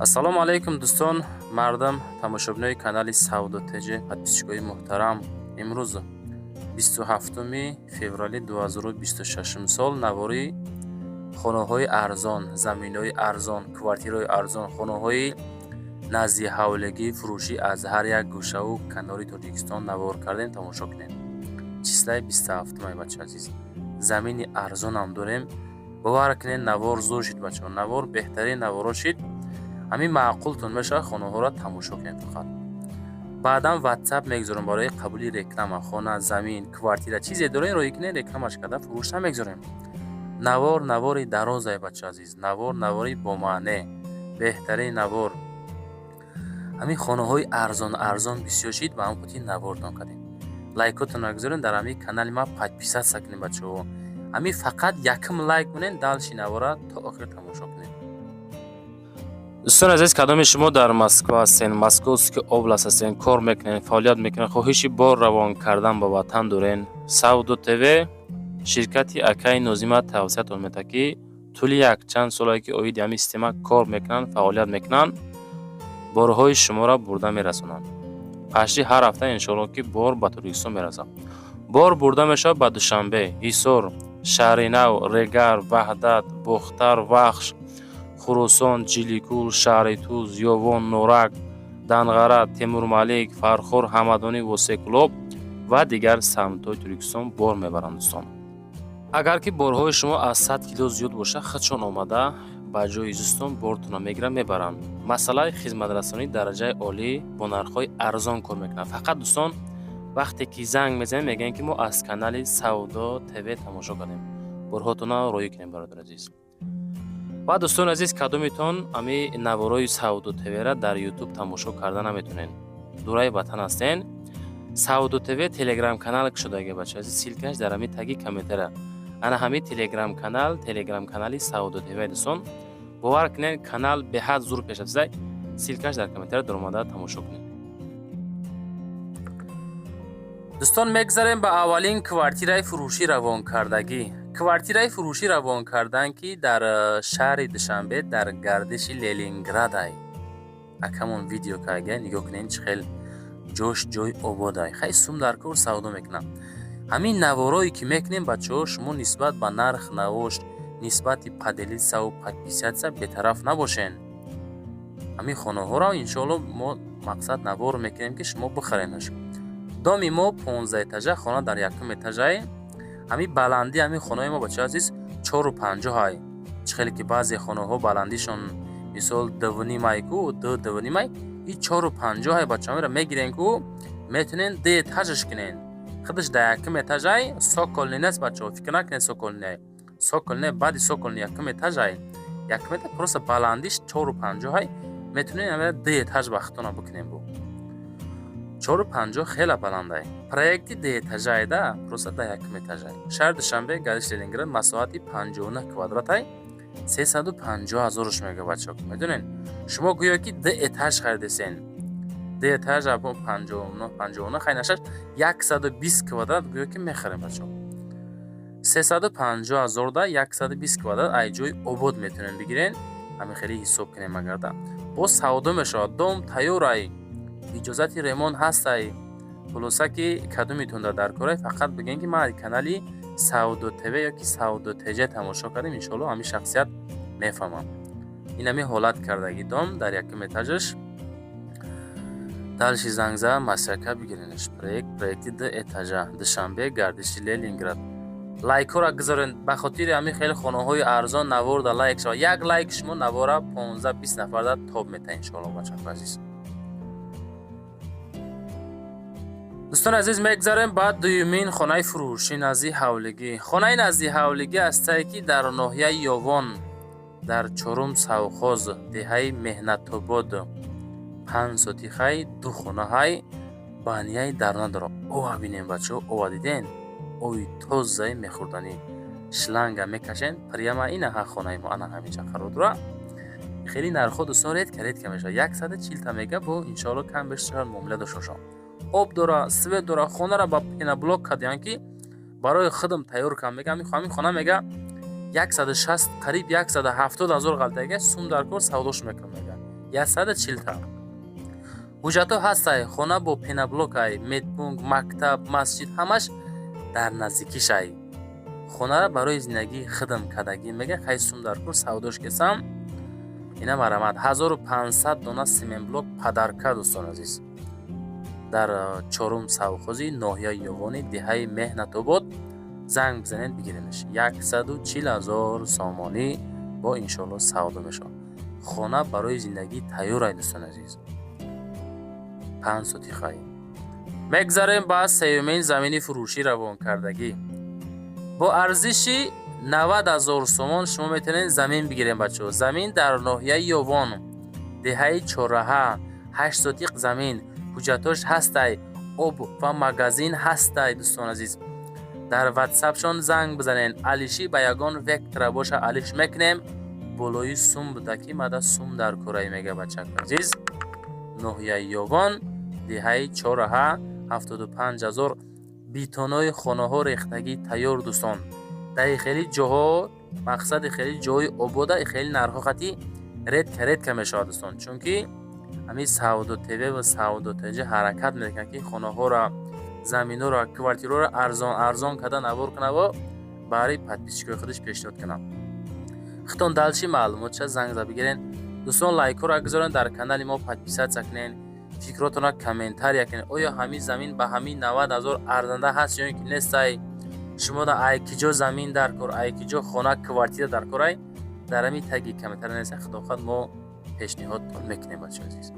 Ассалому алайкум, дӯстон, мардам, тамошобинои канали Савдо ТЖ, подписчикои муҳтарам. Имрӯз 27 феврали 2026 сол навори хонаҳои арзон, заминҳои арзон, квартираҳои арзон, хонаҳои назди ҳавлигӣ фурӯшӣ аз ҳар як гӯшаву канори Тоҷикистон навор кардем, тамошо кунед. Числаи 27-ай, бача азиз, замини арзонам дорем. Бовар кунед, навор зур шид, бачаҳо, навор беҳтарин наворо шид. Ҳамин маъқултон мешавад, хонаҳоро тамошо кунед фақат. Баъдан Ватсап мегузорем барои қабули реклама. Хона, замин, квартира, чизе дорем, роӣ кунед, рекламаш карда фурӯшта мегузорем. Навор навори дарозае, бача азиз, навор навори бомаъне, беҳтарин навор. Ҳамин хонаҳои арзон арзон бисёр шид, ба ҳам хотир навортон кардем. Лайкотонро гузорем, дар ҳамин канали ма подписаться кунед, бачаҳо. Ҳамин фақат якм лайк кунед, дальше навора то охир тамошо кунед. Дӯстони азиз, кадоми шумо дар Москва ҳастен, Московский область ҳастен, кор мекунед, фаъолият мекунед, хоҳиши бор равон кардан ба ватан дорен, Савдо ТВ ширкати акаи Нозима тавсиятон медиҳад, ки тӯли якчанд солае ки оиди ҳамин система кор мекунанд, фаъолият мекунанд, борҳои шуморо бурда мерасонанд. Пашти ҳар ҳафта, иншоалло, ки бор ба Тоҷикистон мерасад. Бор бурда мешавад ба Душанбе, Ҳисор, Шаҳринав, Регар, Ваҳдат, Бохтар, Вахш, Хуросон, Ҷиликул, шаҳри Туз, Ёвон, Норак, Данғара, Темурмалик, Фархор, Ҳамадонӣ, Восекӯлоб ва дигар самтҳои Тоҷикистон бор мебаранд, дӯстон. Агар ки борҳои шумо аз 100 кило зиёд бошад, худшон омада ба ҷои зистон бортонро мегиранд, мебаранд. Масъалаи хизматрасонии дараҷаи олӣ, бо нархҳои арзон кор мекунанд. Фақат, дӯстон, вақте ки занг мезанем, мегӯем, ки мо аз канали Савдо ТВ тамошо кардем, борҳотонро роӣ кунем, бародари азиз. Ва, дӯстони азиз, кадомитон ами наворои Савдо ТВра дар Ютуб тамошо карда наметонен, дураи ватан ҳастен, Савдо ТВ Телеграм канал кушодаги, бача азиз, ссылкаш дар ҳами таги комментара. Ана ҳами Телеграм канал, Телеграм канали Савдо ТВ. Дӯстон, бовар кунед, канал беҳад зур пешрафтида. Ссылкаш дар комментара, даромада тамошо кунед. Дӯстон, мегзарем ба аввалин квартираи фурӯшӣ равонкардагӣ. Квартираи фурӯшӣ равон кардан, ки дар шаҳри Душанбе, дар гардиши Ленинградай. Акамон видео карда, нигоҳ кунед, чӣ хел ҷош, ҷои ободай. Хай, сум дар кор, савдо мекунам. Ҳамин наворое ки мекунем, бачаҳо, шумо нисбат ба нарх навош, нисбати поделиться-ву подписаться бетараф набошен. Ҳамин хонаҳоро, иншоалло, мо мақсад навор мекунем, ки шумо бихаренаш. Доми мо 15 этажа, хона дар якум этажае. Ҳамин баландӣ ҳамин хонаҳои мо, бачаҳо азиз, 4,50-ай. Чӣ хеле ки баъзе хонаҳо баландишон, мисол, дувнимай ку, ду дувнимай, и 4,50-ай, бачаҳо. Мегирен ку, метонен ду этажаш кунен. Худаш дар якум этажай, цокольный нест, бачаҳо, фикр накунед, цокольный. Цокольный баъди цокольный якум этажай. Якум этаж, просто баландиш 4,50-ай. Метонен ду этаж ба худтона бикунем. Бу 4,50 хеле баландай. Проекти дуэтажае да, просто да якум этажай. Шаҳри Душанбе, гардиши Ленинград, масоҳати 59 квадратай, 350 ҳазорш мега, бачаҳо. Медонед, шумо гӯё ки ду этаж харидесен. Ду этаж 59, 59 хай нашаш, 120 квадрат гӯё ки мехарем, бачаҳо. 350 ҳазор да 120 квадрат ай ҷои обод метавонем бигирен. Ҳамин хеле ҳисоб кунем агарда. Боз савдо мешавад, дом тайёрай, иҷозати ремонт ҳастай. Хулоса, ки кадомитонда дар корай, фақат бигӯем, ки ман канали Савдо ТВ ёки Савдо ТЖ тамошо кардем, иншоалло, ҳамин шахсият мефаҳмам. Ин ҳамин ҳолат кардаги дом дар якум этажаш. Дальше занг зада, маслиҳатка бигиренаш. Проект, проекти ду этажа, Душанбе, гардиши Ленинград. Лайкҳоро гузорен, ба хотири ҳамин хеле хонаҳои арзон наворда лайк шавад. Як лайк шумо навора 15-20 нафарда тоб метаҳ, иншоалло, бачаҳо азиз. Дӯстони азиз, мегзарем ба дуюмин хонаи фурӯшӣ назди ҳавлигӣ. Хонаи назди ҳавлигӣ ҳастае, ки дар ноҳияи Ёвон, дар чорум совхоз, деҳаи Меҳнатобод, 5 сотихай, ду хонаҳай, баняи дар надорад. Ова бинем, бачаҳо, ова диден, ови тозаи мехӯрданӣ. Шланга мекашен, прямо ина ҳа хонаи мо ана ҳаминҷа қарор дорад. Хеле нархҳо, дӯстон, редко редко мешавад. 140 та мега, бо иншоалло кам беш шояд муомила дошта бошам. Об дора, свет дора, хонара ба пеноблок кардиян, ки барои худам тайёр кардам. Мега, ҳамин хона, мега, 160, қариб 170 ҳазор ғалтага, сум дар кор, савдош мекунам, мега. 140 та. Ҳуҷҷатҳо ҳастай, хона бо пеноблокай, медпункт, мактаб, масҷид ҳамаш дар наздикишай. Хонара барои зиндагии хидм кардагӣ мега, хай сум дар кор савдош кесам. Ина марамат 1500 дона семенблок подарка, дӯстон азиз. Дар чорум совхози ноҳияи Ёвони, деҳаи Меҳнатобод занг бизанед, бигиренаш. 140 000 сомонӣ бо иншоалло савдо мешавад. Хона барои зиндагӣ тайёрай, дӯстони азиз. 5 сотихай. Мегзарем ба сеюмин замини фурӯшӣ равонкардагӣ. Бо арзиши 90 000 сомон шумо метавонед замин бигирем, бачаҳо. Замин дар ноҳияи Ёвон, деҳаи Чораҳа, 8 сотиқ замин, ҳуҷҷатҳош ҳастай, об ва магазин ҳастай, дӯстон азиз. Дар ватсапшон занг бизанед. Алишӣ ба ягон вектора боша, алиш мекунем. Болои сум буда ки мада сум дар кораи мега, бачако азиз. Ноҳияи Ёвон, деҳаи Чораҳа, 75 000. Бетонои хонаҳо рехтагӣ тайёр, дӯстон. Дар хеле ҷоҳо, мақсади хеле ҷои обода хеле нархҳо хати редко редко мешавад, дӯстон, чунки ҳамин Савдо ТВ ва Савдо ТЖ ҳаракат мекунад, ки хонаҳоро, заминҳоро, квартираҳоро арзон арзон карда навор кунаву барои подписчикои худаш пешниҳод кунад. Хитон дальше маълумотша занг за бигирен. Дӯстон, лайкҳоро гузорен, дар канали мо подписаться кунен, фикротонро комментария кунед. Оё ҳамин замин ба ҳамин 90 000 арзанда ҳаст ё ин ки нестай? Шумо ай киҷо замин дар кор, ай киҷо хона, квартира дар корай, дар ҳамин таги комментария нависед. Худохоҳад, мо пешниҳодтон мекунем, бачаҳои азиз.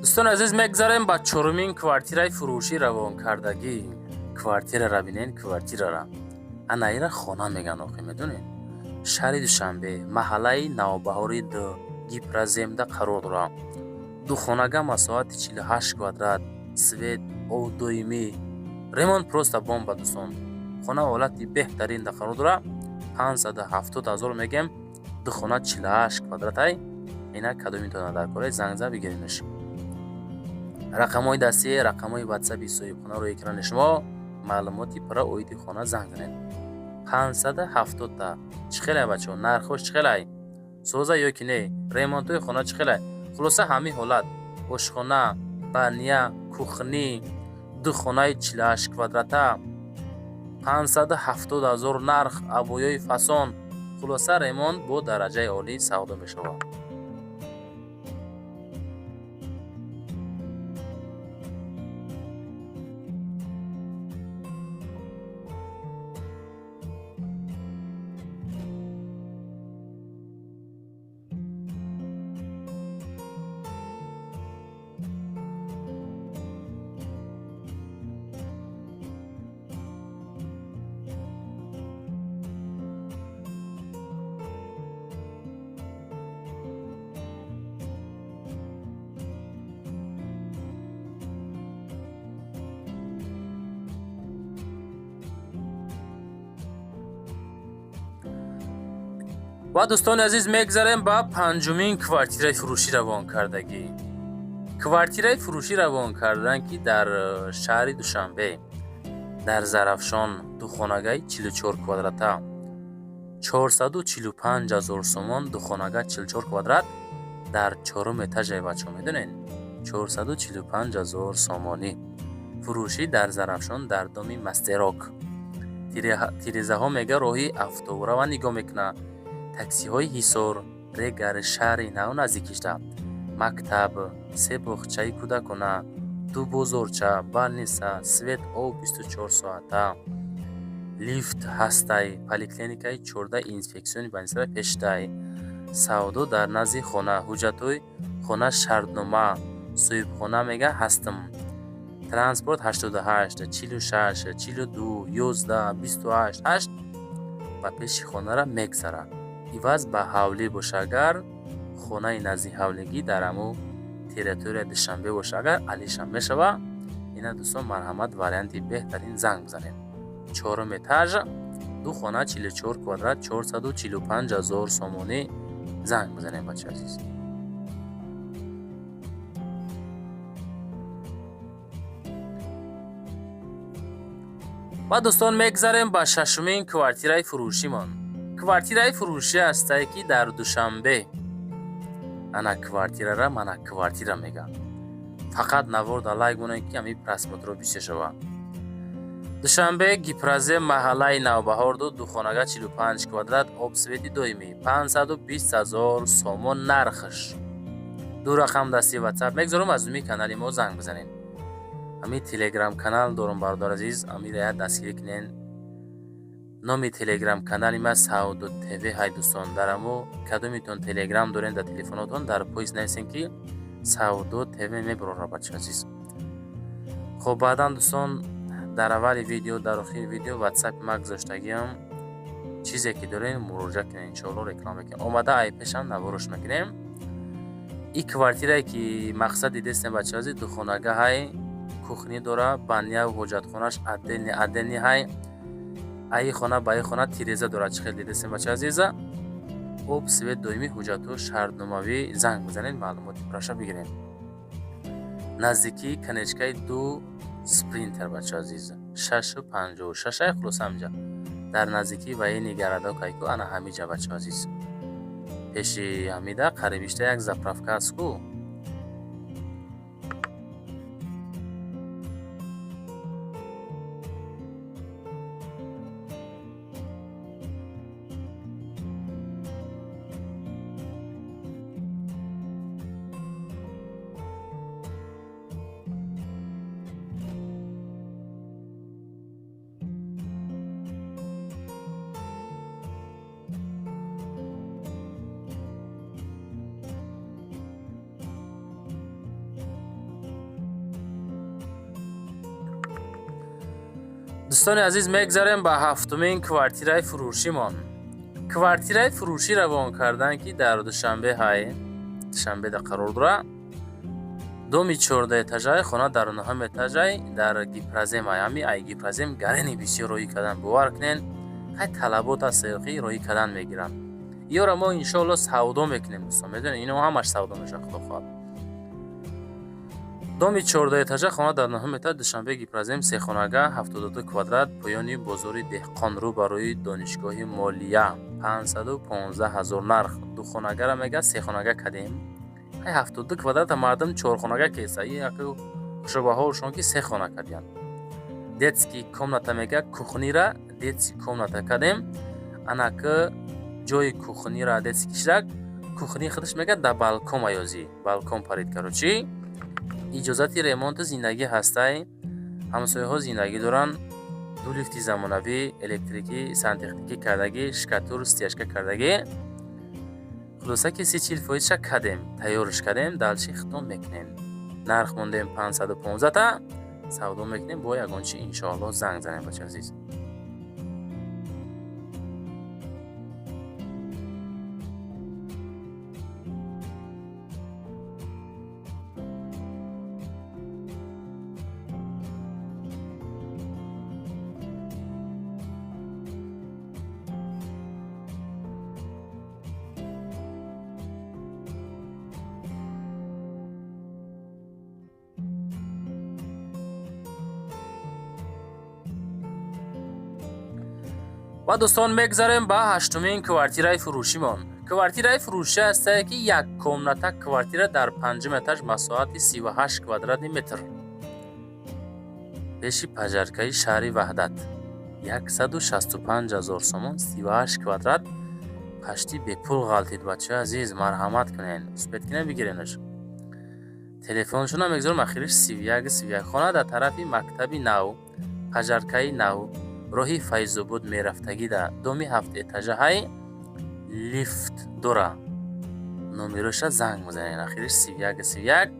Дӯстони азиз, мегзарем ба чорумин квартираи фурӯшӣ равонкардагӣ. Квартирара бинед, квартирара. Анаира хона меган охи, медонед? Шаҳри Душанбе, маҳаллаи Навбаҳори д, Гипроземда қарор дорад. Духонага, масоҳати 48 квадрат, свет, об доимӣ, ремонт просто бомба, дӯстон. Хона ҳолати беҳтаринда қарор дорад. 570 000 мегем, духона 48 квадратай. Ина кадомитона дар кора, занг зад бигиренаш. Рақамҳои дастӣ, рақамҳои ватсапи соҳибхона рӯи экрани шумо. Маълумоти пурра оиди хона занг занед. 570 та. Чӣ хелай, бачаҳо, нархҳош чӣ хелай? Соза ё ки не? Ремонтҳои хона чӣ хелай? Хулоса, ҳамин ҳолат: ошхона, баня, кухня, ду хонаи 48 квадрата, 570 000 нарх, обоёи фасон. Хулоса, ремонт бо дараҷаи олӣ савдо мешавад. Ва дӯстони азиз, мегзарем ба панҷумин квартираи фурӯшӣ равонкардагӣ. Квартираи фурӯшӣ равон кардан, ки дар шаҳри Душанбе, дар Зарафшон, духонагаи 44 квадрата, 445 000 сомон. Духонага 44 квадрат дар чорум этажае, бачаҳо, медонед? 445 000 сомонӣ. Фурӯшӣ дар Зарафшон, дар доми Мастерок. Тирезаҳо мега роҳи автобурава нигоҳ мекунад, таксиҳои Ҳисор, Регар, шаҳри нав наздикишта, мактаб, се боғчаи кӯдакона, ду бозорча, больница, свет, об 24 соата, лифт ҳастай, поликлиникаи 14 инфекционный больницара пештай. Савдо дар назди хона, ҳуҷҷатҳои хона шартнома, соҳибхона мега ҳастм. Транспорт 88 46 42 11 28 8. Ба пеши хонара мегзарад. Иваз ба ҳавлӣ боша, агар хонаи назди ҳавлигӣ дар ҳамун территорияи Душанбе боша, агар алишам мешава. Ина, дӯстон, марҳамат, варианти беҳтарин, занг бизанед. Чорум этаж, ду хона, 44 квадрат, 445 ҳазор сомонӣ. Занг бизанед, бачаи азиз. Ва, дӯстон, мегзарем ба шашумин квартираи фурӯшимон. Квартираи фурӯшӣ ҳастае, ки дар Душанбе. Ана квартирара, мана квартира мегӯям. Фақат навор да лайк монед, ки ҳамин просмотрро бисёр шавад. Душанбе, Гипрозем, маҳаллаи Навбаҳор ду, духонага, 45 квадрат, об, свети доимӣ, 520 ҳазор сомон нархш. Ду рақам дасти ватсап мегзорам, аз уми канали мо занг бизанед. Ҳамин телеграм канал дорам, бародар азиз, амира як дастгирӣ кунед. Номи телеграм канали ма Савдо ТВ ҳай, дӯстон. Дар амо кадомитон телеграм дорем дар телефонотон, дар поиск нависем, ки Савдо ТВ мебарора, бача азиз. Хоб, баъдан, дӯстон, дар аввали видео, дар охири видео ватсапи ма гузоштагиам. Чизе ки дорем, муроҷиат кунед, иншоалло реклама мекунем. Омада ай пешам наворош мекунем. И квартирае, ки мақсад дидестем, бача азиз, духонага ҳай, кухни дора, баняву ҳоҷатхонаш отдельный отдельный ҳай. Аи хона ба аи хона тиреза дорад, чӣ хел дидестем, бача азиза. Об, свет доимӣ, ҳуҷҷатҳо шартномавӣ. Занг бизанед, маълумоти пурраша бигирем. Наздикии конечкаи ду Спринтер, бача азиз, 6:56-ай. Хулоса, ҳамҷа дар наздикии военный городок айку, ана ҳамиҷа, бача азиз, пеши ҳамида қарибишта як заправка аст ку. Дӯстони азиз, мегзарем ба ҳафтумин квартираи фурӯшимон. Квартираи фурӯшӣ равон кардан, ки дар Душанбе ҳай, Душанбеда қарор дора. Доми 14 этажаи, хона дар нӯҳум этажай, дар Гипрозем ай. Ҳами ай Гипрозем гарени бисёр роҳӣ кардан, бовар кунед, хай талабот аст, ки роҳӣ кардан мегиранд. Иёра мо иншоалло савдо мекунем, дӯстон, медонед, ино ҳамаш савдо мешавад, худо хоҳад. Доми 14 этажа, хона дар нӯҳум этаж, Душанбе, Гипрозем, сехонага, 72 квадрат, поёни бозори Деҳқон, рӯ барои донишгоҳи молия, 515 ҳазор нарх. Духонагара мега сехонага кардем. Ай 72 квадрата мардум чорхонага кеса, хушобаҳоршон, ки се хона кардиянд. Детский комната мега, кухнира детский комната кардем. Анаки ҷои кухнира детский шидак, кухни худаш мега да балкон аёзӣ, балкон парид. Короче, иҷозати ремонту зиндагӣ ҳастай, ҳамсояҳо зиндагӣ доранд. Ду лифти замонавӣ, электрикӣ, сантехникӣ кардагӣ, штукатур, стяжка кардагӣ. Хулоса, ки 30-40 фоизша кардем, тайёрш кардем, дальше хитом мекунем. Нарх мондем 515-та, савдо мекунем. Бо ягон чи иншоалло занг занем, бача азиз. Ва, дӯстон, мегзарем ба ҳаштумин квартираи фурӯшимон. Квартираи фурӯшӣ ҳастае, ки як комната квартира дар панҷум этаж, масоҳати 38 квадратный метр, пеши пожаркаи шаҳри Ваҳдат, 165 ҳазор сомон, 38 квадрат, пашти бепул ғалтид. Бачаи азиз, марҳамат кунед, успеть кунед, бигиренаш. Телефоншонам мегзорам, ахириш 31 31. Хона дар тарафи мактаби нав, пожаркаи нав, роҳи Файзобод мерафтагида, доми ҳафтэтажаҳай, лифт дора. Номероша занг мезанед, ахириш 31 31.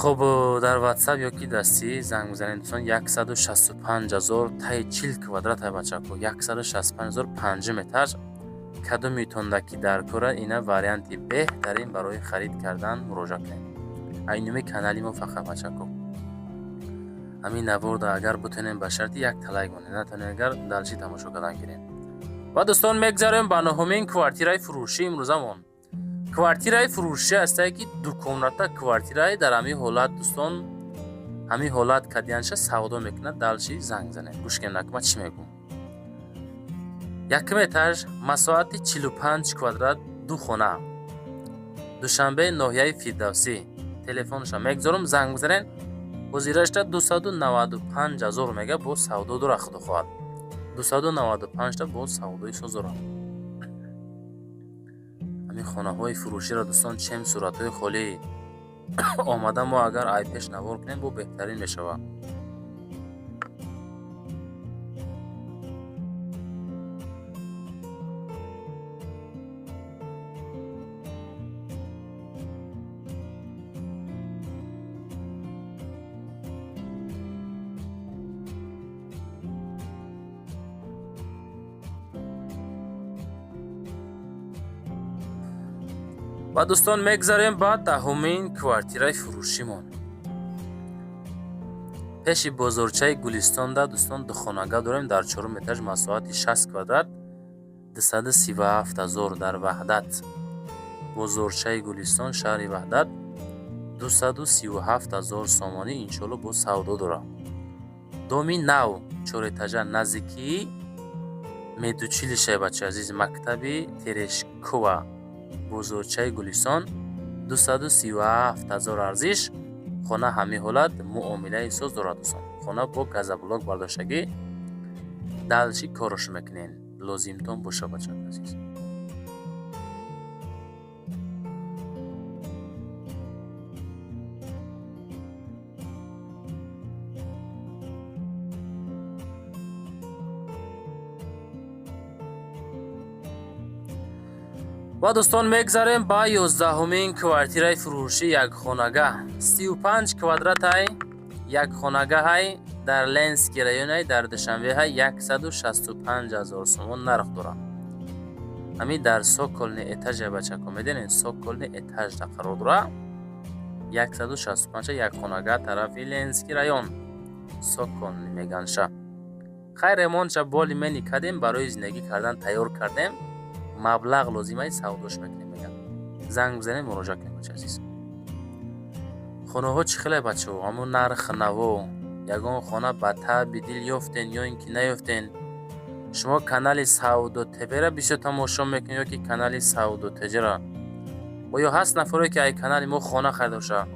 Хуб, дар WhatsApp ёки дастӣ занг бизанед, дӯстон. 165 000, таи 40 квадрат ай, бачако. 165 000, панҷум этаж. Кадомитонда ки дар кора, ина варианти беҳтарин барои харид кардан, муроҷиат кунед. Айнуми канали мо фақат, бачако. Ҳамин наворда агар бутонем, ба шарти якта лайк монед, натонем, агар дальше тамошо кардан гирем. Ва, дӯстон, мегзарем ба нуҳумин квартираи фурӯшӣ имрӯзамон. Квартираи фурӯшӣ ҳастае, ки ду комната квартираи дар ҳамин ҳолат, дӯстон, ҳамин ҳолат кадиянша савдо мекунад. Дальше занг занед, гӯш кунед, накма чӣ мегӯм. Якум этаж, масоҳати 45 квадрат, ду хона, Душанбе, ноҳияи Фирдавсӣ. Телефонша мегзорам, занг бизанед. Ҳозирашта 295 000 мега, бо савдо дора, худо хоҳад, 295-та бо савдои соз дорад. Ҳамин хонаҳои фурӯширо, дӯстон, чем суратҳои холӣ омада, мо агар ай пеш навор кунем, бо беҳтарин мешавад. Ва, дӯстон, мегзарем ба 10-умин квартираи фурӯшимон. Пеши бозорчаи Гулистонда, дӯстон, духонага дорем дар чорум этаж, масоҳати 60 квадрат, 237 000, дар Ваҳдат, бозорчаи Гулистон, шаҳри Ваҳдат, 237 000 сомонӣ. Иншоалло, бо савдо дорад. Доми нав, чорэтажа, наздикии медучилище, бачаи азиз, мактаби Терешкова, бозорчаи Гулистон, 237 000 арзиш. Хона ҳамин ҳолат муомилаи соз дорад, дӯстон. Хона бо газоблок бардоштагӣ. Дальше кораш мекунем, лозимтон боша, бачаи азиз. Ва, дӯстон, мегзарем ба 11-умин квартираи фурӯшӣ. Якхонага, 35 квадратай, якхонагаҳай, дар Ленинский районай, дар Душанбеҳай, 165 000 сомон нарх дорад. Ҳамин дар цокольный этаже, бачако, медонед, цокольный этажда қарор дорад. 165, якхонага, тарафи Ленинский район, цокольный меганша. Хайр, ремонтша более-менее кардем, барои зиндагӣ кардан тайёр кардем, маблағ лозимаи, савдош мекунем, мегам. Занг бизанем, муроҷиат кунем, бача азиз. Хонаҳо чӣ хеле, бачаҳо? Ҳамун нарх наво, ягон хона ба таъби дил ёфтен ё ин ки наёфтен? Шумо канали Савдо ТВ-ра бисёр тамошо мекунед ё ки канали Савдо ТЖ-ра? Оё ҳаст нафаре, ки ай канали мо хона харида боша?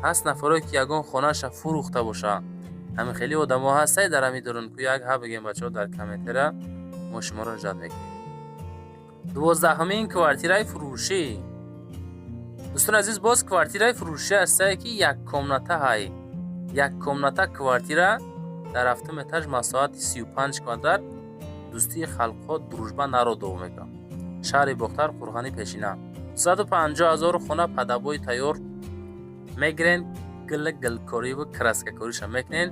Ҳаст нафаре, ки ягон хонаша фурӯхта боша? Ҳамин хеле одамо ҳастай дар ҳамин дурун ку, як ҳа бигем, бачаҳо, дар комментария, мо шуморо ждать мекунем. 12-умин квартираи фурӯшӣ, дӯстони азиз, боз квартираи фурӯшӣ ҳастае, ки як комната ҳай. Як комната квартира дар ҳафтум этаж, масоҳати 35 квадрат, Дӯстии халқҳо, Дружба народов мегӯям, шаҳри Бохтар, Қурғани Пешина, 250 000. Хона под обои тайёр мегирен, гил гилкориву краскакориша мекунен,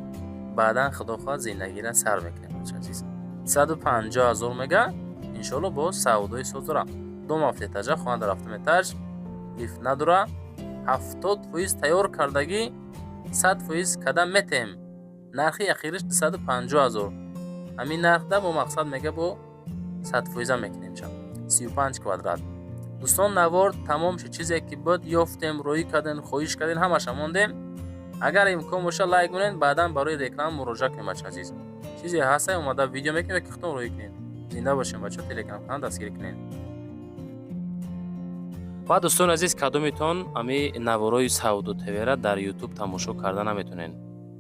баъдан, худо хоҳад, зиндагиро сар мекунем, бача азиз. 250 000 мега, иншоалло, боз савдои соз дорам. Дом ҳафтэтажа, хона дар ҳафтум этаж, лифт надора, 70% тайёр кардагӣ, 100% када метем. Нархи ахириш 250 000. Ҳамин нархда бо мақсад мега, бо 100%-а мекунем ча. 35 квадрат. Дӯстон, навор тамом шуд. Чизе ки буд, ёфтем, роӣ кардем, хоҳиш кардем, ҳамаша мондем. Агар имкон боша, лайк монед, баъдан барои реклама муроҷиат кунем, бача азиз. Чизе ҳаста, омада видео мекунем ё ки худтон роӣ кунед. Зинда бошем, бача, Телеграм канал дастгирӣ кунед. Ва, дӯстони азиз, кадомитон ами наворои Савдо ТВ-ра дар Ютуб тамошо карда наметонед,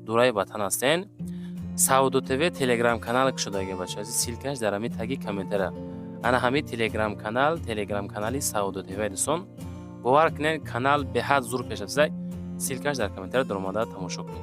дураи ватан ҳастен, Савдо ТВ Телеграм канал кушодаги, бача азиз, ссылкаш дар ҳами таги комментария. Ана ҳами Телеграм канал, Телеграм канали Савдо ТВ. Дӯстон, бовар кунед, канал беҳад зур пеш рафта. Ссылкаш дар комментария, даромада тамошо кунед.